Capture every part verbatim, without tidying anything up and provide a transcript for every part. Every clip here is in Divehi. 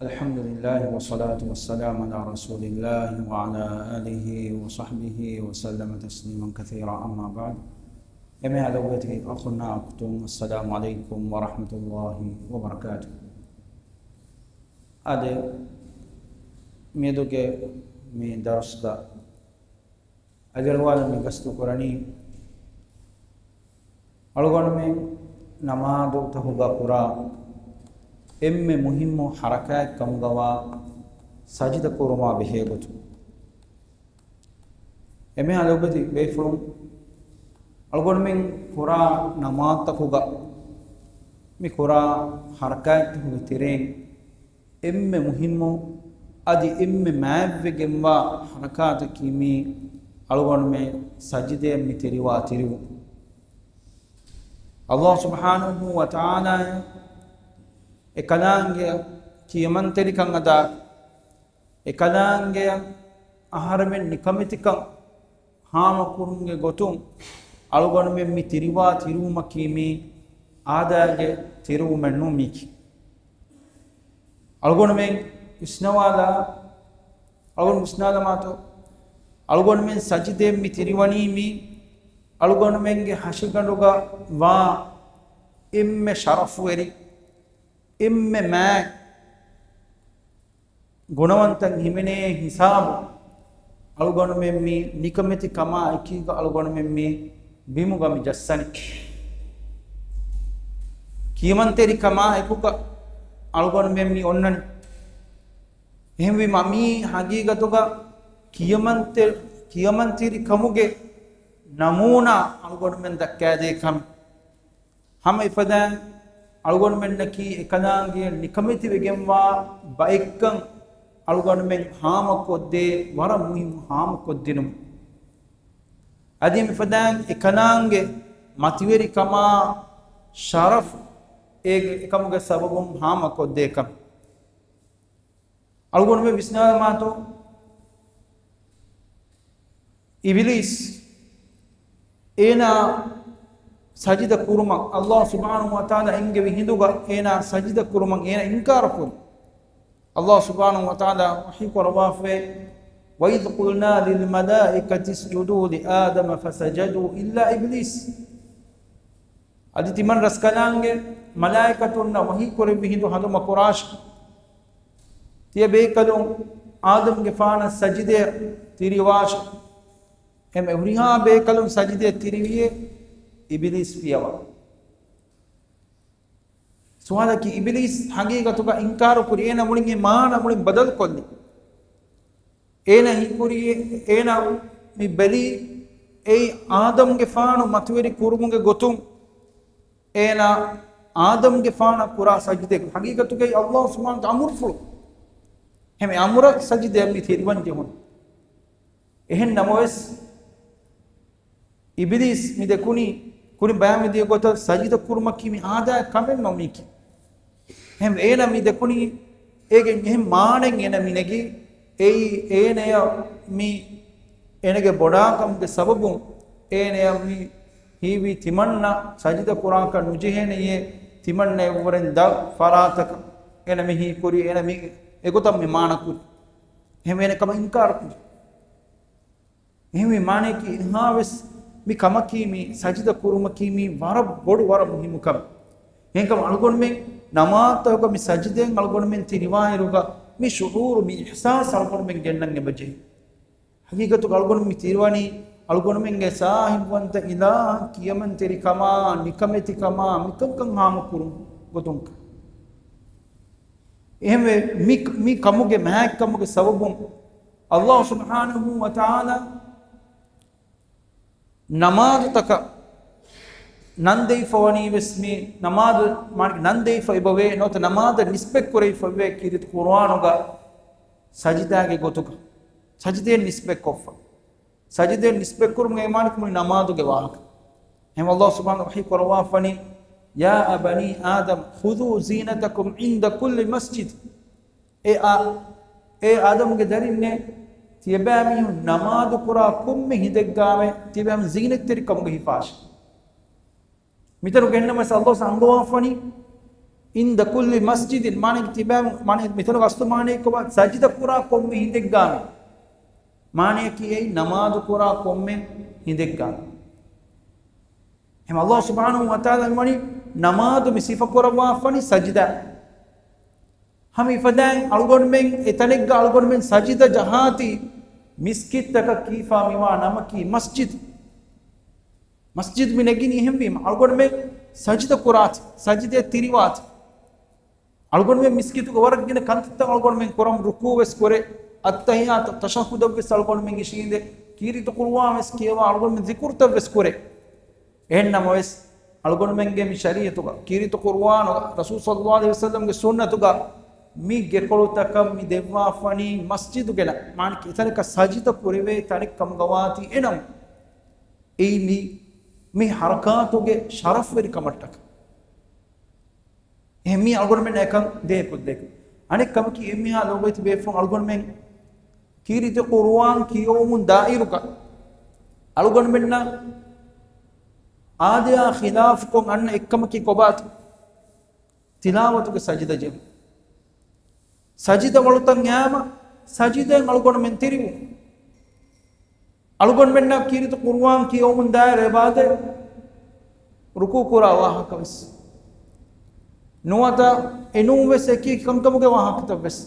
الحمد لله والصلاة والسلام على رسول الله وعلى آله وصحبه وسلم تسليما كثيرا، أما بعد. އެންމެހާ ލޮބުވެތި އަޚުންނާ އުޚްތުން، السلام عليكم ورحمة الله وبركاته. އާދެ، މިއަދުގެ މި ދަރުސްގަ އަލިއަޅުވާލަން މި ގަސްތު ކުރަނީ، އަޅުގަނޑުމެން ނަމާދުތަކުގަ ކުރާ އެންމެ މުހިއްމު ޙަރަކާތް ކަމުގަވާ ސަޖިދަ ކުރުމާ ބެހޭ ގޮތުން. އެންމެހާ ލޮބުވެތި ބޭފުޅުން، އަޅުގަނޑުމެން ކުރާ ނަމާދުތަކުގަ މި ކުރާ ޙަރަކާތްތަކުގެ ތެރެއިން އެންމެ މުހިއްމު، އަދި އެންމެ މާތްވެގެންވާ ޙަރަކާތަކީ މީ އަޅުގަނޑުމެން ސަޖިދައަށް މި ތިރިވާ ތިރިވުން. ﷲ ސުބްޙާނަހޫ ވަތަޢާލާއަށް އެކަލާނގެއަށް ކިޔަމަންތެރިކަން އަދާ، އެކަލާނގެއަށް އަހަރެމެން ނިކަމެތިކަން ހާމަކުރުމުގެ ގޮތުން އަޅުގަނޑުމެން މި ތިރިވާ ތިރިވުމަކީ މީ އާދައިގެ ތިރިވުމެއް ނޫން މީކީ. އަޅުގަނޑުމެން ވިސްނަވާލާ، އަޅުގަނޑު ވިސްނާލަމާތޯ، އަޅުގަނޑުމެން ސަޖިދައިން މި ތިރިވަނީ މީ އަޅުގަނޑުމެންގެ ހަށިގަނޑުގަ ވާ އެންމެ ޝަރަފުވެރި، އެންމެ މާތް ގުނަވަންތައް ހިމެނޭ ހިސާބު އަޅުގަނޑުމެން މި ނިކަމެތި ކަމާ އެކީގަ އަޅުގަނޑުމެން މި ބިމުގަ މި ޖައްސަނީ. ކިޔަމަންތެރި ކަމާ އެކުގަ އަޅުގަނޑުމެން މި އޮންނަނީ. އެހެންވީމަ މީ ހަގީގަތުގަ ކިޔަމަންތެ-، ކިޔަމަންތެރި ކަމުގެ ނަމޫނާ އަޅުގަނޑުމެން ދައްކާދޭ ކަމެއް. ހަމަ އެފަދައިން އަޅުގަނޑުމެންނަކީ އެކަލާނގެ ނިކަމެތިވެގެންވާ ބައެއްކަން އަޅުގަނޑުމެން ހާމަކޮށްދޭ ވަރަށް މުހިއްމު ހާމަކޮށްދިނުމު. އަދި މިފަދައިން އެކަލާނގެ މަތިވެރިކަމާ ޝަރަފު އޭގެ އެކަމުގެ ސަބަބުން ހާމަކޮށްދޭ ކަމެއް. އަޅުގަނޑުމެން ވިސްނާލަމާތޯ، އިބިލީސް އޭނާ ސަޖިދަ ކުރުމަށް، ﷲ ސުބްޙާނަހޫ ވަތަޢާލާ އެންގެވި ހިނދުގަ އޭނާ ސަޖިދަ ކުރުމަށް އޭނާ އިންކާރު ކުރި. ﷲ ސުބްޙާނަހޫ ވަތަޢާލާ ވަޙީ ކުރައްވާފައި، وَإِذْ قُلْنَا لِلْمَلَائِكَةِ اسْجُدُوا لِآدَمَ فَسَجَدُوا إِلَّا إِبْلِيسَ. އަދި ތިމަން ރަސްކަލާނގެ މަލާއިކަތުންނަށް ވަޙީ ކުރެއްވި ހިނދު ހަނދުމަކުރާށި. ތިޔަ ބޭކަލުން އާދަމްގެފާނަށް ސަޖިދައަށް ތިރިވާށި. އެމެ ހުރިހާ ބޭކަލުން ސަޖިދައަށް ތިރިވިއޭ އިބިލީސް ފިޔަވާ. ސުވާލަކީ، އިބިލީސް ހަގީގަތުގަ އިންކާރު ކުރި، އޭނަ މުޅިން އެ މާނަ މުޅިން ބަދަލުކޮށްލި. އޭނަ ހީކުރީ، އޭނަ މި ބެލީ، އެއީ އާދަމްގެފާނު މަތިވެރި ކުރުމުގެ ގޮތުން އޭނާ އާދަމްގެފާނަށް ކުރާ ސަޖިދައެއް. ހަގީގަތުގައި ﷲ ސުބްޙާނަހޫ ވަތަޢާލާ އަމުރުފުޅު. ހަމަ އެ އަމުރަށް ސަޖިދައަށް މި ތިރިވަން ޖެހުނު. އެހެން ނަމަވެސް، އިބިލީސް މި ދެކުނީ، ކުރިން ބަޔާންވެދިޔަ ގޮތަށް ސަޖިދަ ކުރުމަކީ މި އާދައިގެ ކަމެއް ނޫން މީކީ. އެހެން އޭނަ މި ދެކުނީ، އޭގެ އެހެން މާނައެއް އޭނަ މި ނެގީ، އެއީ އޭނަޔަށް މި އޭނަގެ ބޮޑާކަމުގެ ސަބަބުން އޭނަޔަށް މި ހީވީ ތިމަންނަ ސަޖިދަ ކުރާކަށް ނުޖެހޭނެޔޭ، ތިމަންނަ އެއްވަރެން ދަށް ފަރާތަކަށް އޭނަ މި ހީކުރީ، އޭނަ މި އެގޮތަށް މި މާނަ ކުރީ. އެހެން އޭނަ ކަމަށް އިންކާރު ކުރީ. އެހެންވީ މާނަޔަކީ އެހާވެސް މި ކަމަކީ މި ސަޖިދަ ކުރުމަކީ މީ ވަރަށް ބޮޑު ވަރަށް މުހިއްމު ކަމެއް. އެހެންކަމުން އަޅުގަނޑުމެން ނަމާދުތަކުގަ މި ސަޖިދައިން އަޅުގަނޑުމެން ތިރިވާއިރުގަ މި ޝުޢޫރު މި އިޙްސާސް އަޅުގަނޑުމެން ގެންނަން އެބަޖެހޭ. ހަގީގަތުގަ އަޅުގަނޑު މި ތިރިވަނީ އަޅުގަނޑުމެންގެ ސާހިބުވަންތަ އިލާހަށް ކިޔަމަންތެރިކަމާ، ނިކަމެތިކަމާ، މިކަންކަން ހާމަކުރުން ގޮތުން. އެހެންވެ، މި، މި ކަމުގެ މާތްކަމުގެ ސަބަބުން ﷲ ސުބްޙާނަހޫ ވަތަޢާލާ ނަމާދުތަކަށް ނަން ދެވިފަ ވަނީ ވެސް މި ނަމާދު މާނަ ނަން ދެވިފަ އެބަވޭ، ނުވަތަ ނަމާދަށް ނިސްބަތް ކުރެވިފައެވޭ ކީރިތި ޤުރުއާނުގަ ސަޖިދާގެ ގޮތުގަ ސަޖިދައަށް ނިސްބަތްކޮށްފަ. ސަޖިދައަށް ނިސްބަތްކުރުމުގެ މާނަ މުޅި ނަމާދުގެ ވާހަކަ. އެހެން ﷲ ސުބްޙާނަހޫ ވަޙީ ކުރައްވާފަނީ، يَا بَنِي آدَمَ خُذُوا زِينَتَكُمْ عِندَ كُلِّ مَسْجِدٍ. އޭ އާ، އޭ އާދަމްގެ ދަރިންނޭ، ތިޔަބައިމީހުން ނަމާދު ކުރާ ކޮންމެ ހިނދެއްގާމެ ތިޔަބައިމީހުން ޒީނަތްތެރިކަމުގަ ހިފާށި. މިތަނު ގެންނަމަސް ﷲ އަންގަވާފަނީ، ޢިންދަ ކުއްލި މަސްޖިދިން، މާނައަކީ ތިބާ، މާނަ މިތަނުގެ އަސްލު މާނައަކީ ކޮބާ؟ ސަޖިދަ ކުރާ ކޮންމެ ހިނދެއްގާމެ. މާނައަކީ އެއީ ނަމާދު ކުރާ ކޮންމެ ހިނދެއްގާމެ. އެހެން ﷲ ސުބްޙާނަހޫ ވަތަޢާލާ ވަނީ ނަމާދު މި ސިފަ ކުރައްވާފަނީ ސަޖިދާ. ހަމަ އެފަދައިން އަޅުގަނޑުމެން އެތަނެއްގަ އަޅުގަނޑުމެން ސަޖިދަ ޖަހާތީ، މިސްކިތްތަކަށް ކީފާ މިވާ ނަމަކީ މަސްޖިދު. މަސްޖިދު މި ނެގިނީ އެހެންވީމަ، އަޅުގަނޑުމެން ސަޖިދަ ކުރާތި، ސަޖިދައަށް ތިރިވާތި. އަޅުގަނޑުމެން މިސްކިތުގަ ވަރަށް ގިނަ ކަންތައްތައް އަޅުގަނޑުމެން ކުރަމު، ރުކޫޢު ވެސް ކުރޭ، އައްތަޙިއްޔާތު ތަޝައްހުދަށް ވެސް އަޅުގަނޑުމެން އިށީނދެ، ކީރިތި ޤުރުއާން ވެސް ކިޔަވާ، އަޅުގަނޑުމެން ޒިކުރުތައް ވެސް ކުރޭ. އެހެންނަމަވެސް، އަޅުގަނޑުމެންގެ މި ޝަރީޢަތުގަ، ކީރިތި ޤުރުއާނުގަ، ރަސޫލު ޞައްލައްލާހު ޢަލައިހި ވަސައްލަމްގެ ސުންނަތުގަ، މި ގެކޮޅުތަކަށް މި ދެއްވާފަނީ މަސްޖިދުގެ ނަން، މާނައަކީ އެތަނަކަށް ސަޖިދަ ކުރެވޭ ތަނެއް ކަމުގަ ވާތީ އެ ނަން. އެއީ މި، މި ޙަރަކާތުގެ ޝަރަފްވެރިކަމަށްޓަކައި. އެހެން މީ އަޅުގަނޑުމެންނަށް އެކަން ދޭކޮށްދޭކަށް. އަނެއް ކަމަކީ، އެންމެހާ ލޯބިވެތި ބޭފުޅުން އަޅުގަނޑުމެން ކީރިތި ޤުރުއާން ކިޔެވުމުން ދާއިރުގަ އަޅުގަނޑުމެންނަށް އާދަޔާ ޚިލާފުކޮށް އަންނަ އެއްކަމަކީ ކޮބާތޯ؟ ތިލާވަތުގެ ސަޖިދަ ޖެހުން. ސަޖިދަ ވަޅުތައް އައިމަ، ސަޖިދައިން އަޅުގަނޑުމެން ތިރިވުން. އަޅުގަނޑުމެންނަށް ކީރިތި ޤުރުއާން ކިޔެވުމުން ދާއިރު އެބައާދޭ ރުކޫޢު ކުރާ ވާހަކަ ވެސް. ނުވަތަ އެނޫން ވެސް އެކި ކަންކަމުގެ ވާހަކަތައް ވެސް.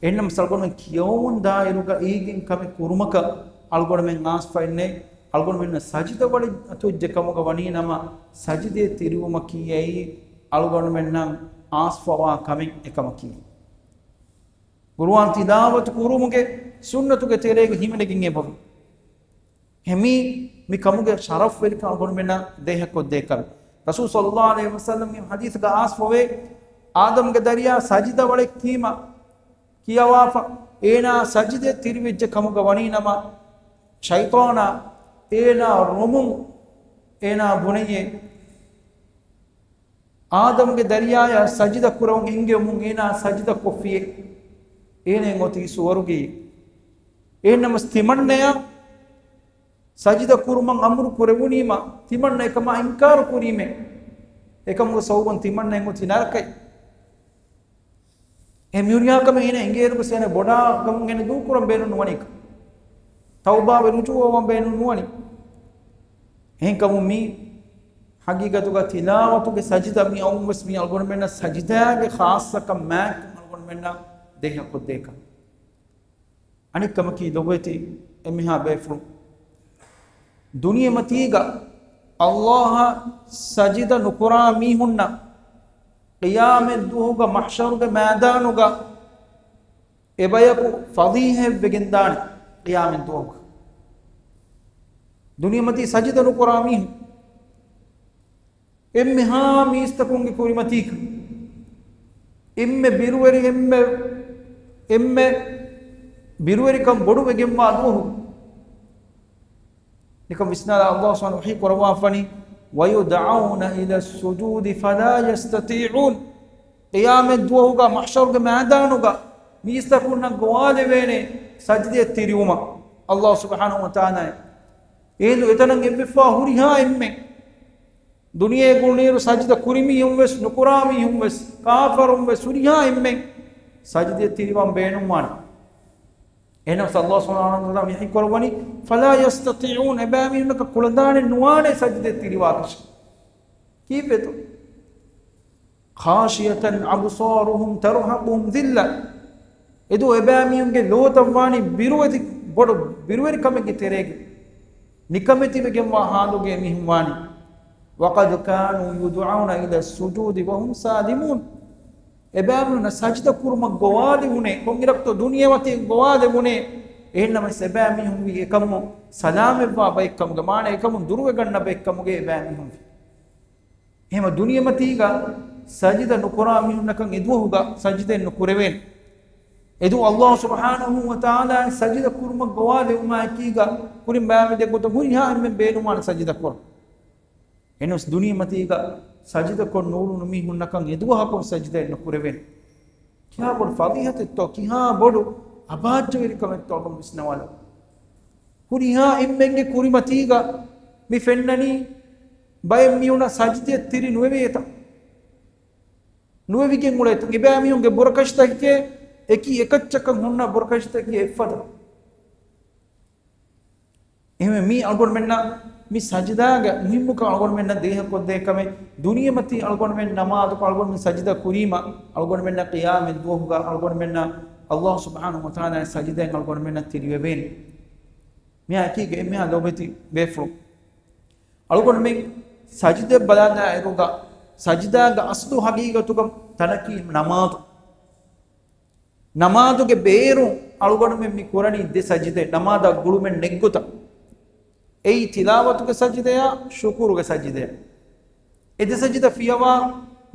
އެހެންނަމަ އަޅުގަނޑުމެން ކިޔެވުމުން ދާއިރުގަ އީގެން ކަމެއް ކުރުމަކަށް އަޅުގަނޑުމެން އާސްފައެއް ނެތް. އަޅުގަނޑުމެންނަށް ސަޖިދަ ވަޅި އަތުވެއްޖެ ކަމުގަ ވަނީ ނަމަ، ސަޖިދައަށް ތިރިވުމަކީ އެއީ އަޅުގަނޑުމެންނަށް އާސްފަވާ ކަމެއް އެކަމަކީ. ޤުރުއާން ތިލާވަތު ކުރުމުގެ ސުންނަތުގެ ތެރޭގަ ހިމެނިގެން އެބަހުރި. އެހެން މީ، މި ކަމުގެ ޝަރަފްވެރިކަން އަޅުގަނޑުމެންނަށް ދޭހަކޮށްދޭ ކަމެއް. ރަސޫލު ޞައްލައްލާހު ޢަލައިހި ވަސައްލަމް މި ޙަދީޘްގަ އާސްފަވޭ، އާދަމްގެ ދަރިޔާ ސަޖިދަ ވަޅެއް ކީމަ ކިޔަވާފަ، އޭނާ ސަޖިދައަށް ތިރިވެއްޖެ ކަމުގަ ވަނީ ނަމަ، ޝައިޠާނާ އޭނާ ރޮމުން، އޭނާ ބުނެޔޭ، އާދަމްގެ ދަރިޔާޔަށް ސަޖިދަ ކުރަމުން އެންގެވުމުން އޭނާ ސަޖިދަ ކޮށްފިއޭ. އޭނައަށް އޮތީ ސުވަރުގެއޭ. އެހެންނަމަސް ތިމަންނަޔަށް ސަޖިދަ ކުރުމަށް އަމުރު ކުރެވުނީމަ، ތިމަންނަ އެކަމާ އިންކާރު ކުރީމޭ. އެކަމުގެ ސަބަބުން ތިމަންނައަށް އޮތީ ނަރަކައެއް. އެ މިހުރިހާ ކަމެއް އޭނަ އެނގޭއިރުވެސް އޭނަ ބޮޑާ ކަމުން އޭނަ ދޫކުރަން ބޭނުން ނުވަނީ. ތައުބާވެ ރުޖޫޢަވަން ބޭނުން ނުވަނީ. އެހެންކަމުން މީ ޙަޤީޤަތުގަ ތިލާވަތުގެ ސަޖިދަ މި އައުންވެސް މީ އަޅުގަނޑުމެންނަށް ސަޖިދާގެ ޚާއްޞަކަން މާތްކަން އަޅުގަނޑުމެންނަށް ދޭހަކޮށްދޭކަން. އަނެއްކަމަކީ ލޮބުވެތި އެންމެހާ ބޭފުޅުން، ދުނިޔެމަތީގަ ﷲ އަށް ސަޖިދަ ނުކުރާ މީހުންނަށް ޤިޔާމަތްދުވަހުގަ މަޙްޝަރުގެ މައިދާނުގަ އެބަޔަކު ފަޟީޙަތްވެގެންދާނެ. ޤިޔާމަތްދުވަހުގަ ދުނިޔެމަތީ ސަޖިދަ ނުކުރާ މީހުން، އެންމެހާ މީސްތަކުންގެ ކުރިމަތީގަ އެންމެ ބިރުވެރި، އެންމެ، އެންމެ ބިރުވެރިކަން ބޮޑުވެގެންވާ ދުވަހު، ނިކަން ވިސްނާލާ، ﷲ ސުބްޙާނަހޫ ވަތަޢާލާ ވަޙީ ކުރައްވާފަނީ، "وَيُدْعَوْنَ إِلَى السُّجُودِ فَلَا يَسْتَطِيعُونَ." ޤިޔާމަތްދުވަހުގަ މަޙްޝަރުގެ މައިދާނުގަ މީސްތަކުންނަށް ގޮވާލެވޭނެ ސަޖިދައަށް ތިރިވުމަށް ﷲ ސުބްޙާނަހޫ ވަތަޢާލާ. އޭނދު އެތަނަށް އެއްވެފާ ހުރިހާ އެންމެން، ދުނިޔޭގަ އުޅުނުއިރު ސަޖިދަ ކުރި މީހުން ވެސް، ނުކުރާ މީހުން ވެސް، ކާފަރުން ވެސް، ހުރިހާ އެންމެން ސަޖިދައަށް ތިރިވަން ބޭނުންވާނެ. އެހެނަސް ﷲ ސުބްޙާނަހޫ ވަތަޢާލާ ވަޙީ ކުރައްވަނީ، "فَلَا يَسْتَطِيعُونَ." އެބައިމީހުންނަކަށް ކުޅަދާނެއް ނުވާނެ ސަޖިދައަށް ތިރިވާކަށެއް. ކީއްވެތޯ؟ "خَاشِعَةً أَبْصَارُهُمْ تَرْهَقُهُمْ ذِلَّةٌ." އެދުވަހު އެބައިމީހުންގެ ލޯތައް ވާނީ ބިރުވެތި، ބޮޑު ބިރުވެރިކަމެއްގެ ތެރޭގަ، ނިކަމެތިވެގެންވާ ޙާލުގަ އެމީހުން ވާނީ. "وَقَدْ كَانُوا يُدْعَوْنَ إِلَى السُّجُودِ وَهُمْ سَالِمُونَ." އެބައިމީހުންނަށް ސަޖިދަ ކުރުމަށް ގޮވާލެވުނޭ، ކޮންއިރަކުތޯ ދުނިޔެމަތީ ގޮވާލެވުނޭ. އެހެންނަމަވެސް އެބައިމީހުން ވީ އެކަމުން ސަލާމަތްވާ ބައެއްކަމުގަ، މާނަ އެކަމުން ދުރުވެގަންނަ ބައެއްކަމުގަ އެބައިމީހުން ވީ. އެހެމަ ދުނިޔެމަތީގަ ސަޖިދަ ނުކުރާ މީހުންނަކަށް އެދުވަހުގަ ސަޖިދައެއް ނުކުރެވޭނެ. އެދުވަހު ﷲ ސުބްޙާނަހޫ ވަތަޢާލާ ސަޖިދަ ކުރުމަށް ގޮވާލެވުމާއެކީގަ ކުރިން ބަޔާންވެދޭ ގޮތަށް ހުރިހާ އެންމެން ބޭނުންވާނެ ސަޖިދަ ކުރަން. އެހެނަސް ދުނިޔެމަތީގަ ސަޖިދަކޮށް ނޫޅުނު މީހުންނަކަށް އެދުވަހަކުން ސަޖިދައެއް ނުކުރެވޭނެ. ކިހާ ބޮޑު ފަޟީޙަތެއްތޯ، ކިހާ ބޮޑު އަބާއްޖަވެރިކަމެއްތޯ އަޅުގަނޑު ވިސްނަވާލަ. ހުރިހާ އެންމެންގެ ކުރިމަތީގަ މި ފެންނަނީ ބައެއް މީހުނަށް ސަޖިދައަށް ތިރި ނުވެވޭތަ؟ ނުވެވިގެން އުޅޭތަ؟ އެބައިމީހުންގެ ބުރަކަށިތަކެކޭ އެކީ އެކައްޗަކަށް ހުންނަ ބުރަކަށިތަކެކޭ އެއްފަދަ. އެހެންވެ މީ އަޅުގަނޑުމެންނަށް މި ސަޖިދާގެ މުހިއްމުކަން އަޅުގަނޑުމެންނަށް ދޭހަކޮށްދޭ ކަމެއް. ދުނިޔެމަތީ އަޅުގަނޑުމެން ނަމާދުކޮށް އަޅުގަނޑުމެން ސަޖިދަ ކުރީމަ، އަޅުގަނޑުމެންނަށް ޤިޔާމަތް ދުވަހުގަ އަޅުގަނޑުމެންނަށް ﷲ ސުބްޙާނަހޫ ވަތަޢާލާ ސަޖިދައިން އަޅުގަނޑުމެންނަށް ތިރިވެވޭނެ. މިއާ އެކީގަ އެންމެހާ ލޯބިވެތި ބޭފުޅުން، އަޅުގަނޑުމެން ސަޖިދަ ބަލާލާއިރުގަ، ސަޖިދާގެ އަސްލު ހަގީގަތުގަ ތަނަކީ ނަމާދު. ނަމާދުގެ ބޭރުން އަޅުގަނޑުމެން މި ކުރަނީ ދެ ސަޖިދަ، ނަމާދަށް ގުޅުމެއް ނެތްގޮތަށް. އެއީ ތިލާވަތުގެ ސަޖިދަޔާ، ޝުކުރުގެ ސަޖިދަޔާ. އެ ދެ ސަޖިދަ ފިޔަވާ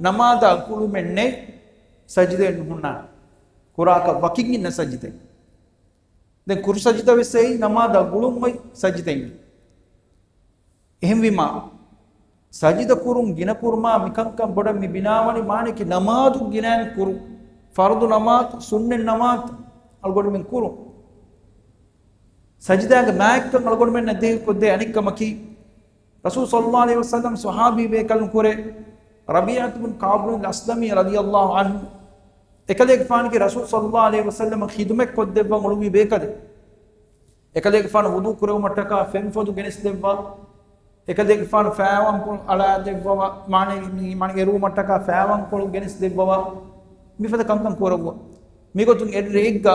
ނަމާދަށް ގުޅުމެއް ނެތް، ސަޖިދައެއް ނުހުންނާނެ. ކުރާކަށް ވަކިން އިންނަ ސަޖިދަ. ދެން ކުރު ސަޖިދަ ވެސް އެއީ ނަމާދަށް ގުޅުން އޮތް ސަޖިދައިން. އެހެންވީމާ، ސަޖިދަ ކުރުން ގިނަ ކުރުމާ މިކަންކަން ބޮޑަށް މި ބިނާވަނީ މާނައަކީ ނަމާދު ގިނައިން ކުރުން. ފަރުޟު ނަމާދު، ސުންނަތް ނަމާދު އަޅުގަނޑުމެން ކުރުން. ސަޖިދާގެ މާތްކަން އަޅުގަނޑުމެންނަށް ދޭހަކޮށްދޭ އަނެއްކަމަކީ، ރަސޫލު ޞައްލައްލާހު ޢަލައިހި ވަސައްލަމަ ޞަޙާބީ ބޭކަލުން ކުރެ، ރަބީޢަތު ބިން ކަޢުބު އަލް އަސްލަމީ ރަޟިޔައްލާހު ޢަންހު އެކަލޭގެފާނުގެ ރަސޫލު ޞައްލައްލާހު ޢަލައިހި ވަސައްލަމަ ޚިދުމަތް ކޮށްދެއްވަން އުޅުއްވި ބޭކަލެއް. އެކަލޭގެފާނު ވުޟޫ ކުރެވުމަށްޓަކާ ފެންފޮދު ގެނެސްދެއްވާ. އެކަލޭގެފާނު ފައިވަންކޮޅު އަޅާދެއްވަވާ، މާނަ، މާނަ އެރުވުމަށްޓަކާ ފައިވަންކޮޅު ގެނެސްދެއްވަވާ. މިފަދަ ކަންކަން ކުރައްވާ. މިގޮތުން އެއްރެއެއްގަ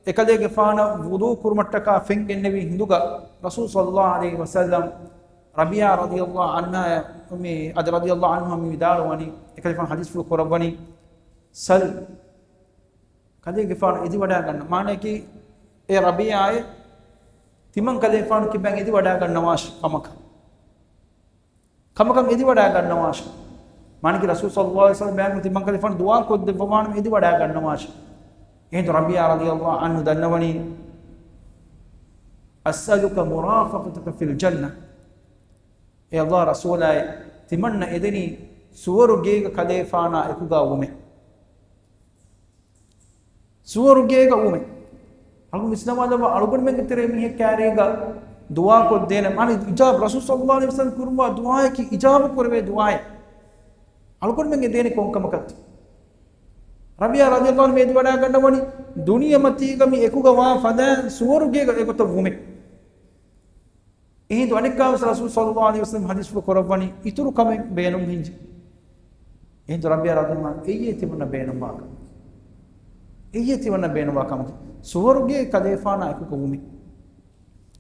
އެކަލޭގެފާނަށް ވުޟޫ ކުރުމަށްޓަކާ ފެން ގެންނެވި ހިނދުގަ ރަސޫލު ޞައްލައްލާހު ޢަލައިހި ވަސައްލަމް ރަބީޢާ ރަޟިޔައްލާހު ޢަންހާ މި، އަދި ރަޟިޔައްލާހު ޢަންހާ މި ވިދާޅުވަނީ، އެކަލޭގެފާނު ޙަދީޘްފުޅު ކުރައްވަނީ، ސަލް، ކަލޭގެފާނު އެދިވަޑާގަންނަ، މާނައަކީ، އޭ ރަބީޢާއޭ، ތިމަން ކަލޭގެފާނު ކިބައިން އެދިވަޑާގަންނަވާށި ކަމަކަށް. ކަމަކަށް އެދިވަޑާގަންނަވާށި. މާނައަކީ ރަސޫލު ޞައްލައްލާހު ޢަލައިހި ވަސައްލަމް ބޭނުން ތިމަން ކަލޭގެފާނު ދުޢާ ކޮށްދެއްވަވާނަމަ އެދިވަޑާގަންނަވާށި. އެހިނދު ރަބީޢާ ރަޟިޔައްލާހު ޢަންހު ދަންނަވަނީ، أسألك مرافقتك في الجنة. އޭ ﷲ ރަސޫލާއޭ، ތިމަންނަ އެދެނީ ސުވަރުގޭގަ ކަލޭގެފާނާ އެކުގަ ވުމެއް. ސުވަރުގޭގަ ވުމެއް. އަޅުގަނޑު ވިސްނަވާލައްވާ އަޅުގަނޑުމެންގެ ތެރޭ މީހެއް ކާރީގަ ދުޢާ ކޮށްދޭނެ. މާނަ އިޖާބަ، ރަސޫލު ޞައްލައްލާހު ޢަލައިހި ވަސައްލަމް ކުރުއްވާ ދުޢާއަކީ އިޖާބަ ކުރެވޭ ދުޢާއެއް. އަޅުގަނޑުމެން އެދޭނެ ކޮންކަމަކަށްތޯ؟ ރަބީޢާ ރަޟިޔައްލާހު ޢަންހު އެދިވަޑާގަންނަވަނީ ދުނިޔެމަތީގަ މި އެކުގަ ވާ ފަދައިން ސުވަރުގޭގަ އެގޮތަށް ވުމެއް. އެހިނދު އަނެއްކާވެސް ރަސޫލު ޞައްލައްލާހު ޢަލައިހި ވަސައްލަމް ޙަދީޘްފުޅު ކުރައްވަނީ އިތުރު ކަމެއް ބޭނުން ހިންޖި. އެހިނދު ރަބީޢާ ރަޟިޔައްލާހު ޢަންހު އެއީ ތިމަންނަ ބޭނުންވާ ކަމެއް. އެއީ ތިމަންނަ ބޭނުންވާ ކަމެއް. ސުވަރުގޭ ކަލޭގެފާނާ އެކުގަ ވުމެއް.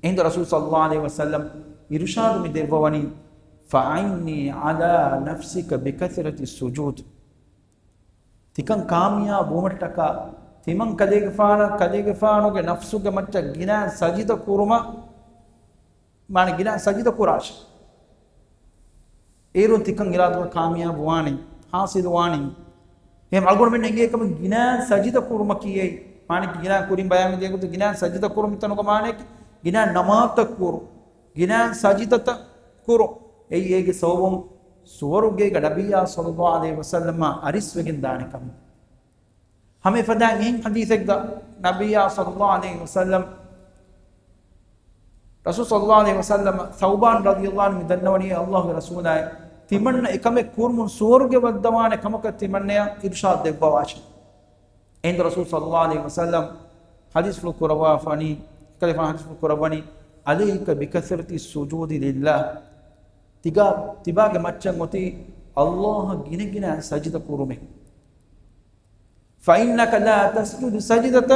އެހިނދު ރަސޫލު ޞައްލައްލާހު ޢަލައިހި ވަސައްލަމް އިރުޝާދު މި ދެއްވަވަނީ، فأعني على نفسك بكثرة السجود. ތިކަން ކާމިޔާބު ވުމަށްޓަކާ، ތިމަން ކަލޭގެފާނަށް، ކަލޭގެފާނުގެ ނަފްސުގެ މައްޗަށް ގިނަ ސަޖިދަ ކުރުމަށް، މާނަ ގިނަ ސަޖިދަ ކުރާށި. އޭރުން ތިކަން އިރާދަކޮށް ކާމިޔާބު ވާނީ، ޙާޞިލު ވާނީ. އެހެން އަޅުގަނޑުމެން އެނގޭ ކަމަށް ގިނަ ސަޖިދަ ކުރުމަކީ އެއީ. މާނަ ގިނަ ކުރިން ބަޔާން ދިޔަ ގޮތަށް ގިނަ ސަޖިދަ ކުރުން މިތަނުގަ މާނައަކީ ގިނަ ނަމާދުތައް ކުރުން. ގިނަ ސަޖިދަތައް ކުރުން. އެއީ އޭގެ ސަބަބުން ސުވަރުގޭގަ ނަބިއްޔާ ޞައްލައްލާހު ޢަލައިހި ވަސައްލަމާ އަރިސްވެގެން ދާނެ ކަމަށް. ހަމަ އެފަދައިން އެހެން ޙަދީޘެއްގަ ނަބިއްޔާ ޞައްލައްލާހު ޢަލައިހި ވަސައްލަމް، ރަސޫލު ޞައްލައްލާހު ޢަލައިހި ވަސައްލަމަ ޘައުބާން ރަޟިޔައްލާހު ޢަންހު ދަންނަވަނީ، އޭ ﷲގެ ރަސޫލާއޭ، ތިމަންނަ އެކަމެއް ކުރުމުން ސުވަރުގެ ވައްދަވާނެ ކަމަކަށް ތިމަންނަޔަށް އިރުޝާދު ދެއްވަވާށި. އެހިނދު ރަސޫލު ޞައްލައްލާހު ޢަލައިހި ވަސައްލަމް ޙަދީޘްފުޅު ކުރައްވާފަނީ، އެކަލޭގެފާނު ޙަދީޘްފުޅު ކުރައްވަނީ، عليك بكثرة السجود لله. ތިބާ، ތިބާގެ މައްޗަށް އޮތީ ﷲއަށް ގިނަގިނަ ސަޖިދަ ކުރުމެއް. فإنك لا تسجد سجدة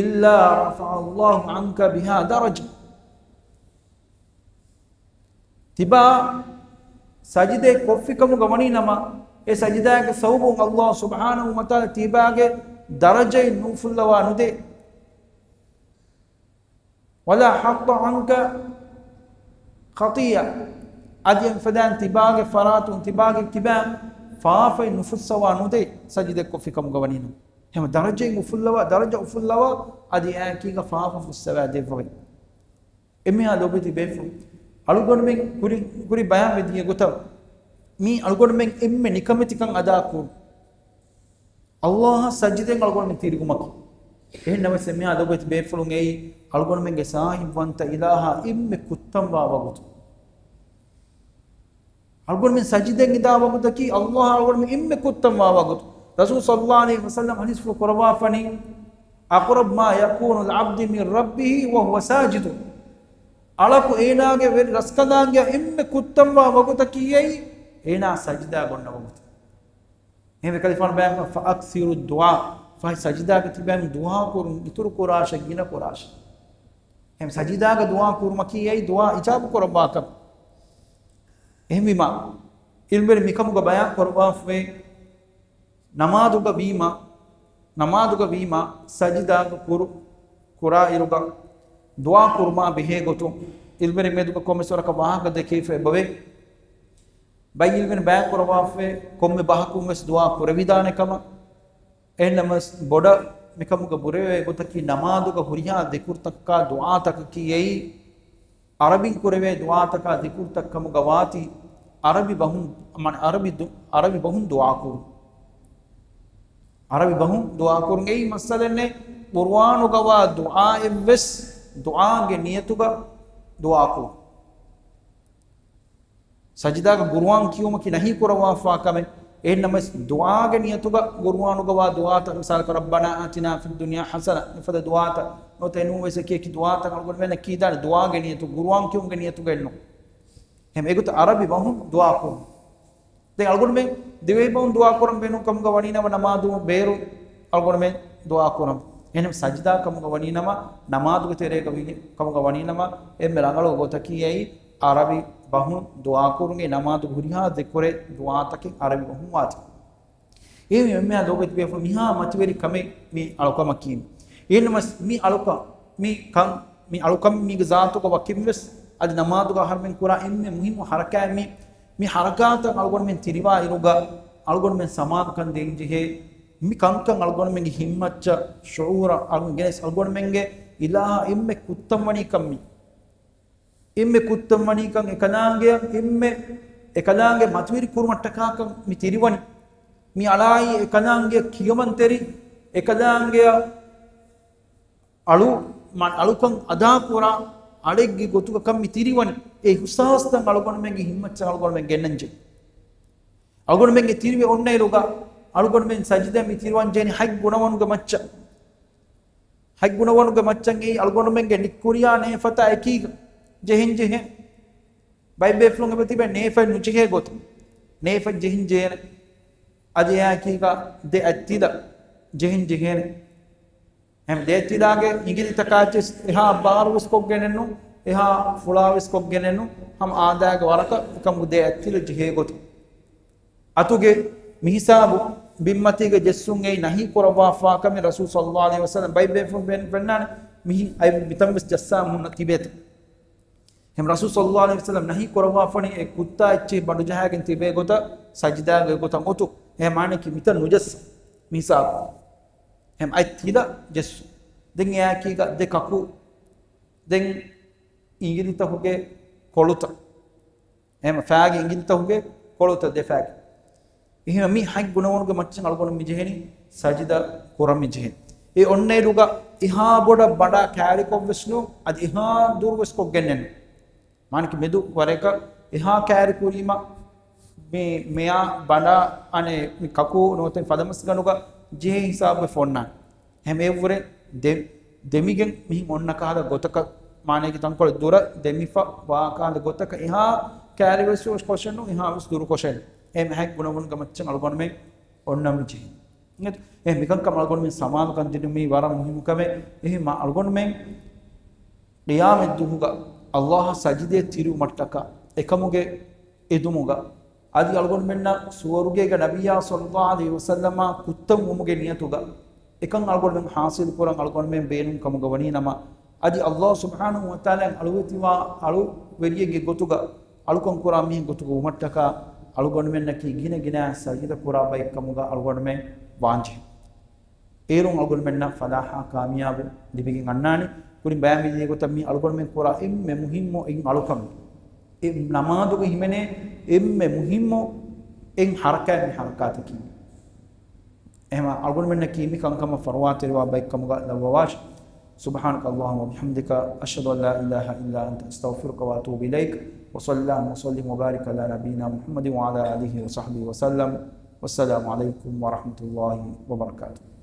إلا رفع الله عنك بها درجة. ތިބާ ސަޖިދައެއް ކޮށްފިކަމުގަ ވަނީ ނަމަ، އެ ސަޖިދާގެ ސަބަބުން ﷲ ސުބްޙާނަހޫ ވަތަޢާލާ ތިބާގެ ދަރަޖައެއް ނުފުއްލަވާ ނުދޭ. ولا حط عنك خطيئة. އަދި އެފަދައިން ތިބާގެ ފަރާތުން ތިބާގެ ކިބައިން ފާފައެއް ނުފުއްސަވާ ނުދޭ، ސަޖިދަ ކޮށްފި ކަމުގަ ވަނީނަމަ. އެހެން ދަރަޖައެއް އުފުއްލަވާ، ދަރަޖަ އުފުއްލަވާ، އަދި އެއާއެކީގަ ފާފަ ފުއްސަވާ ދެއްވަވޭ. އެންމެހާ ލޯބިވެތި ބޭފުޅުން، އަޅުގަނޑުމެން ކުރި، ކުރި ބަޔާންވެ ދިޔަ ގޮތަށް، މީ އަޅުގަނޑުމެން އެންމެ ނިކަމެތިކަން އަދާކުރުން. ﷲއަށް ސަޖިދައިން އަޅުގަނޑުމެން ތިރިވުމަކީ. އެހެން ނަމަވެސް އެންމެހާ ލޯބިވެތި ބޭފުޅުން އެއީ އަޅުގަނޑުމެންގެ ސާހިބުވަންތަ އިލާހާ އެންމެ ކުއްތަންވާ ވަގުތު. އަޅުގަނޑުމެން ސަޖިދައިން އިނދާ ވަގުތަކީ ﷲ އަޅުގަނޑުމެން އެންމެ ކުއްތަންވާ ވަގުތު. ރަސޫލު ޞައްލައްލާހު ޢަލައިހި ވަސައްލަމް ޙަދީޘްފުޅު ކުރައްވާފަނީ، أقرب ما يكون العبد من ربه وهو ساجد. އަޅަކު އޭނާގެ ވެރި ރަސްކަލާނގެއަށް އެންމެ ކުއްތަންވާ ވަގުތަކީ އެއީ އޭނާ ސަޖިދާ ގޮންނަ ވަގުތު. އެހެންވެ ކަލޭގެފާނު ބަޔާންކުރައްވާ، فأكثروا الدعاء، ފަހެ ސަޖިދާގަ ތިބެން ދުޢާ ކުރުން އިތުރު ކުރާށޭ، ގިނަ ކުރާށޭ. އެހެން ސަޖިދާގަ ދުޢާ ކުރުމަކީ އެއީ ދުޢާ އިޖާބަ ކުރައްވާކަން. އެހެންވީމާ، ޢިލްމުވެރިން މިކަމުގަ ބަޔާން ކުރައްވާފައި، ނަމާދުގަ ވީމާ، ނަމާދުގަ ވީމާ، ސަޖިދާގަ ކުރު، ކުރާ އިރުގަ ދުޢާ ކުރުމާ ބެހޭ ގޮތުން، ޢިލްމުވެރިން މެދުގަ ކޮންމެސް ވަރަކަށް ވާހަކަ ދެކެވިފަ އެބަވޭ. ބައެއް ޢިލްމުވެރިން ބަޔާން ކުރައްވާފައި، ކޮންމެ ބަހަކުން ވެސް ދުޢާ ކުރެވިދާނެ ކަމަށް. އެހެންނަމަވެސް، ބޮޑަށް މިކަމުގަ ބުރެވޭ ގޮތަކީ، ނަމާދުގަ ހުރިހާ ޛިކުރުތަކާ ދުޢާތަކަކީ އެއީ، ޢަރަބިން ކުރެވޭ ދުޢާތަކާ ޛިކުރުތައް ކަމުގަ ވާތީ، ޢަރަބި ބަހުން، މާނަ ޢަރަބި ދު-، ޢަރަބި ބަހުން ދުޢާ ކުރުން. ޢަރަބި ބަހުން ދުޢާ ކުރުން. އެއީ މައްސަލައެއް ނެތް. ޤުރުއާނުގަވާ ދުޢާއެއްވެސް ދުޢާގެ ނިޔަތުގަ ދުޢާ ކުރުން. ސަޖިދާގަ ޤުރުއާން ކިޔުމަކީ ނަހީ ކުރައްވާފާ ކަމެއް. އެހެންނަމަވެސް، ދުޢާގެ ނިޔަތުގަ ޤުރުއާނުގަވާ ދުޢާތައް، މިސާލަކަށް، رَبَّنَا آتِنَا فِي الدُّنْيَا حَسَنَةً، މިފަދަ ދުޢާތައް، ނުވަތަ އެނޫންވެސް އެކި އެކި ދުޢާތައް އަޅުގަނޑުމެންނަށް ކީދާނެ ދުޢާގެ ނިޔަތު، ޤުރުއާން ކިޔުމުގެ ނިޔަތުގައެއްނު. އެހެން އެގޮތަށް ޢަރަބި ބަހުން ދުޢާ ކުރުން. ދެން އަޅުގަނޑުމެން ދިވެހި ބަހުން ދުޢާ ކުރަން ބޭނުން ކަމުގަ ވަނީ ނަމަ، ނަމާދު ބޭރު އަޅުގަނޑުމެން ދުޢާ ކުރަން. އެހެން ސަޖިދާ ކަމުގަ ވަނީ ނަމަ، ނަމާދުގެ ތެރޭގަ ވި-، ކަމުގަ ވަނީ ނަމަ، އެންމެ ރަނގަޅު ގޮތަކީ އެއީ ޢަރަބި ބަހުން ދުޢާ ކުރުން. އެ ނަމާދުގެ ހުރިހާ ޛިކުރެއް ދުޢާތަކެއް ޢަރަބި ބަހުން ވާތީ. އެހެންވެ، މިހާ ލޯބިވެތި ބޭފުޅުން، މިހާ މަތިވެރި ކަމެއް މި އަޅުކަމަކީ. އެހެންނަމަވެސް، މި އަޅުކަން، މި ކަން، މި އަޅުކަން މީގެ ޒާތުގަ ވަކިންވެސް އަދި ނަމާދުގަ އަހަރުމެން ކުރާ އެންމެ މުހިއްމު ޙަރަކާތް މި، މި ޙަރަކާތަށް އަޅުގަނޑުމެން ތިރިވާ އިރުގަ އަޅުގަނޑުމެން ސަމާލުކަން ދޭންޖެހޭ. މި ކަންކަން އަޅުގަނޑުމެންގެ ހިއްމަތަށް، ޝުޢޫރަށް އަޅުގަނޑު ގެނެސް އަޅުގަނޑުމެންގެ އިލާހަށް އެންމެ ކުއްތަން ވަނީ ކަން މި. އެންމެ ކުއްތަން ވަނީކަން އެކަލާނގެއަށް އެންމެ އެކަލާނގެ މަތިވެރި ކުރުމަށްޓަކާކަން މި ތިރިވަނީ. މި އަޅާއީ އެކަލާނގެ ކިޔަމަންތެރި، އެކަލާނގެއަށް އަޅު، މަ-، އަޅުކަން އަދާކުރާ އަޅެއްގެ ގޮތުގަ ކަން މި ތިރިވަނީ. އެ އިޙްސާސްތައް އަޅުގަނޑުމެންގެ ހިއްމަތަށް އަޅުގަނޑުމެން ގެންނަންޖެހޭ. އަޅުގަނޑުމެންގެ ތިރިވެ އޮންނައިރުގަ އަޅުގަނޑުމެން ސަޖިދަ މި ތިރިވަންޖެހެނީ ހަތް ގުނަވަނުގެ މައްޗަށް. ހަތް ގުނަވަނުގެ މައްޗަށް އެއީ އަޅުގަނޑުމެންގެ ނިއްކުރިޔާ ނޭފަތާ އެކީގަ ޖެހެން ޖެހޭ. ބައެއް ބޭފުޅުން އެބަ ތިބެ ނޭފަތް ނުޖެހޭ ގޮތުން. ނޭފަތް ޖެހިން ޖެހޭނެ. އަދި އެއާ އެކީގަ ދެ އަތްތިލަ ޖެހިން ޖެހޭނެ. އެހެން ދެ އަތްތިލާގެ އިނގިލިތަކާ އެއްޗެސް އެހާ ބާރުވެސް ކޮށްގެނެއްނު، އެހާ ފުޅާވެސް ކޮށްގެނެއްނު، ހަމަ އާދައިގެ ވަރަކަށް އެކަމުގެ ދެ އަތްތިލަ ޖެހޭ ގޮތުން. އަތުގެ މިހިސާބު ބިންމަތީގަ ޖެއްސުން އެއީ ނަހީ ކުރައްވާފާ ކަމެއް. ރަސޫލު ޞައްލައްލާހު ޢަލައިހި ވަސައްލަމް ބައެއް ބޭފުޅުން ފެން-، ފެންނާނެ މިހި އަތް މިތަން ވެސް ޖައްސާ ހުންނަ ތިބޭތަ. އެހެން ރަސޫލު ޞައްލައްލާހު ޢަލައިހި ވަސައްލަމް ނަހީ ކުރައްވާފަނީ އެ ކުއްތާ އެއްޗެހި ބަނޑުޖަހާގެން ތިބޭ ގޮތަށް ސަޖިދާގެ ގޮތަށް އޮތު. އެހެން މާނައަކީ މިތަން ނުޖައްސަ މިހިސާބު. އެހެން އަތް ތިލަ ޖެއްސު. ދެން އެއާއެކީގަ ދެ ކަކު. ދެން އިނގިލިތަކުގެ ކޮޅުތައް. އެހެން ފައިގެ އިނގިލިތަކުގެ ކޮޅުތައް ދެ ފައިގެ. އެހެން މި ހަތް ގުނަވަނުގެ މައްޗަށް އަޅުގަނޑު މި ޖެހެނީ ސަޖިދަ ކުރަން މި ޖެހެނީ. އެ އޮންނައިރުގަ އެހާ ބޮޑަށް ބަނޑާ ކައިރިކޮށްވެސް ނޫން، އަދި އެހާ ދުރުވެސް ކޮށްގެންނެއްނު. މާނައަކީ މެދު ވަރަކަށް އެހާ ކައިރި ކުރީމަ މި މެޔާ ބަނޑާ އަނެއް މި ކަކޫ ނުވަތަ ފަދަމަސްގަނޑުގަ ޖެހޭ ހިސާބުގެ ފޮންނާނެ. އެހެން އެއަށްވުރެ ދެ-، ދެމިގެން މިހިން އޮންނަ ކަހަލަ ގޮތަކަށް، މާނައަކީ ތަންކޮޅެއް ދުރަށް ދެމިފަ ވާ ކަހަލަ ގޮތަކަށް އެހާ ކައިރިވެސް ކޮށެއްނު، އެހާވެސް ދުރު ކޮށެއްނު. އެހެން ހަތް ގުނަވަނުގެ މައްޗަށް އަޅުގަނޑުމެން އޮންނަ މި ޖެހެނީ. އެހެން މިކަންކަމަށް އަޅުގަނޑުމެން ސަމާލުކަން ދިނުމީ ވަރަށް މުހިއްމު ކަމެއް. އެހެން މަ-، އަޅުގަނޑުމެން ޤިޔާމަތްދުވަހުގަ ﷲ އަށް ސަޖިދަޔަށް ތިރިވުމަށްޓަކާ އެކަމުގެ އެދުމުގަ، އަދި އަޅުގަނޑުމެންނަށް ސުވަރުގޭގަ ނަބިއްޔާ ޞައްލައްލާހު ޢަލައިހި ވަސައްލަމާ ކުއްތަން ވުމުގެ ނިޔަތުގަ، އެކަން އަޅުގަނޑުމެން ޙާޞިލު ކުރަން އަޅުގަނޑުމެން ބޭނުން ކަމުގަ ވަނީ ނަމަ، އަދި ﷲ ސުބްޙާނަހޫ ވަތަޢާލާއަށް އަޅުވެތިވާ އަޅުވެރިއެއްގެ ގޮތުގަ، އަޅުކަން ކުރާ މީހެއް ގޮތުގަ ވުމަށްޓަކާ، އަޅުގަނޑުމެންނަކީ ގިނަ ގިނަ ސަޖިދަ ކުރާ ބައެއް ކަމުގަ އަޅުގަނޑުމެން ވާންޖެހޭ. އޭރުން އަޅުގަނޑުމެންނަށް ފަލާޙާ ކާމިޔާބު ލިބިގެން އަންނާނެ. ކުރިން ބަޔާންވެދިޔަ ގޮތަށް މި އަޅުގަނޑުމެން ކުރާ އެންމެ މުހިއްމު އެއް އަޅުކަމެއް. އެ ނަމާދުގަ ހިމެނޭ އެންމެ މުހިއްމު އެއް ޙަރަކާތް މި ޙަރަކާތަކީ. އެހެން އަޅުގަނޑުމެންނަކީ މި ކަންކަމަށް ފަރުވާތެރިވާ ބައެއް ކަމުގަ ލައްވަވާށި. سبحانك اللهم وبحمدك، أشهد أن لا إله إلا أنت، أستغفرك وأتوب إليك. وصلى اللهم وسلم وبارك على نبينا محمد وعلى آله وصحبه وسلم. والسلام عليكم ورحمة الله وبركاته.